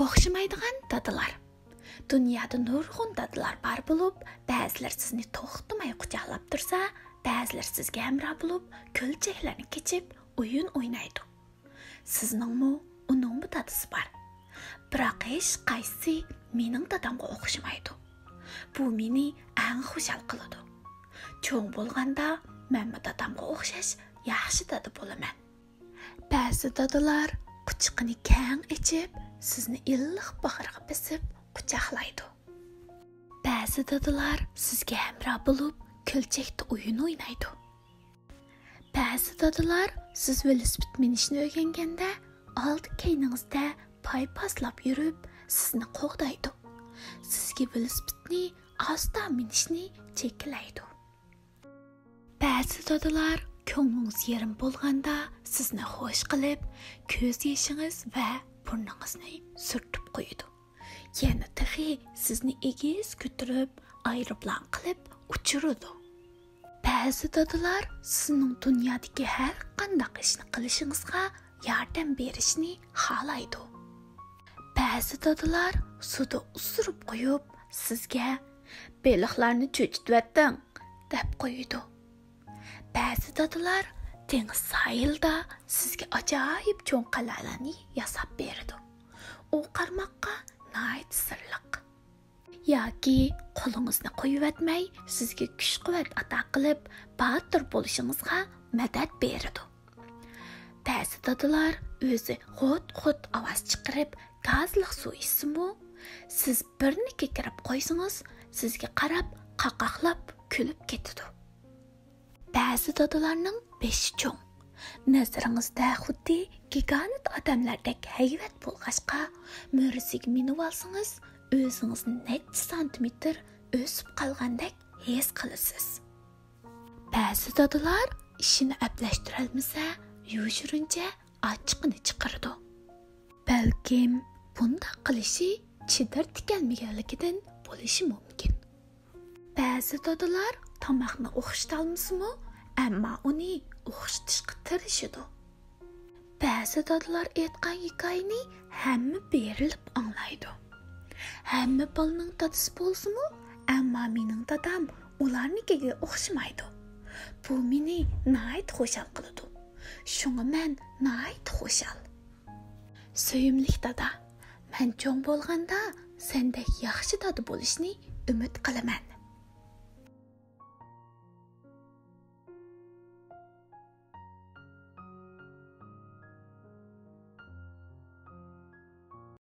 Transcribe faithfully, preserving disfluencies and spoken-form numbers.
ئوخشىمايدىغان دادىلار. دۇنيادا نۇرغۇن دادىلار بار بولۇپ، بەزىلىرى سىزنى توختىماي قۇچاقلاپ تۇرسا، بەزىلىرى سىزگە ھەمراھ بولۇپ، كۆلچەكلەرنى كېچىپ، ئويۇن ئوينايدۇ. سىزنىڭمۇ ئۇنىڭمۇ دادىسى بار. بىراق ھېچقايسىسى مېنىڭ دادامغا ئوخشىمايدۇ. بۇ مېنى ئەڭ خۇشال قىلىدۇ. چوڭ بولغاندا مەنمۇ دادامغا ئوخشاش ياخشى دادا بولىمەن. بەزى دادىلار قۇچىقىنى كەڭ ئېچىپ، سىزنى ئىللىق باغرىغا بېسىپ قۇچاقلايدۇ. بەزى دادىلار سىزگە ھەمراھ بولۇپ، كۆلچەكتە ئويۇن ئوينايدۇ. بەزى دادىلار سىز ۋېلىسىپىت مىنىشنى ئۆگەنگەندە، ئالدى كەينىڭىزدە پايپاسلاپ يۈرۈپ، سىزنى قوغدايدۇ. سىزگە ۋېلىسىپىتنى ئاستا مىنىشنى جېكىلەيدۇ. بەزى دادىلار كۆڭلىڭىز يېرىم بولغاندا سىزنى خوش قىلىپ، كۆز يېشىڭىز ۋە بۇرنىڭىزنى سۈرتۈپ قويىدۇ. يەنە تېخى سىزنى ئېگىز كۆتۈرۈپ، ئايروپىلان قىلىپ ئۇچۇرىدۇ. بەزى دادىلار سىزنىڭ دۇنيادىكى ھەر قانداق ئىشنى قىلىشىڭىزغا ياردەم بېرىشنى خالايدۇ. بەزى دادىلار سۇدا ئۇسسۇرۇپ قويۇپ، سىزگە «بېلىقلارنى چۆچۈتۈۋەتتىڭ» دەپ قويىدۇ. بەزى دادىلار دېڭىز ساھىلىدا سىزگە ئاجايىپ چوڭ قەلئەلەرنى ياساپ بېرىدۇ. ئۇ قارىماققا ناھايىتى سىرلىق. ياكى قولىڭىزنى قويۇۋەتمەي، سىزگە كۈچ-قۇۋۋەت ئاتا قىلىپ، باتۇر بولۇشىڭىزغا مەدەت بېرىدۇ. بەزى دادىلار ئۆزى غوت-غوت ئاۋاز چىقىرىپ، گازلىق سۇ ئىچسىمۇ، سىز بىرنى كېكىرىپ قويسىڭىز، سىزگە قاراپ قاقاقلاپ كۈلۈپ كېتىدۇ. بەزى دادىلارنىڭ بېشى چوڭ. نەزىرىڭىزدە خۇددى گىگانت ئادەملەردەك ھەيۋەت بولغاچقا، مۈرىسىگە مىنىۋالسىڭىز، ئۆزىڭىزنى نەچچە سانتىمېتىر ئۆسۈپ قالغاندەك ھېس قىلىسىز. بەزى دادىلار ئىشىنى ئەپلەشتۈرەلمىسە، يوشۇرۇنچە ئاچچىقىنى چىقىرىدۇ. بەلكىم بۇنداق قىلىشى چىدىرى تىكەلمىگەنلىكىدىن بولۇشى مۇمكىن. بەزى دادىلار تاماقنى ئوخشىتالمىسىمۇ، ئەمما ئۇنى ئوخشىتىشقا تىرىشىدۇ. بەزى دادىلار ئېيتقان ھېكايىنى ھەممە بېرىلىپ ئاڭلايدۇ. ھەممە بالىنىڭ دادىسى بولسىمۇ، ئەمما مېنىڭ دادام ئۇلارنىڭكىگە ئوخشىمايدۇ. بۇ مېنى ناھايىتى خۇشال قىلىدۇ. شۇڭا مەن ناھايىتى خۇشال. سۆيۈملۈك دادا، مەن چوڭ بولغاندا سەندەك ياخشى دادا بولۇشنى ئۈمىد قىلىمەن.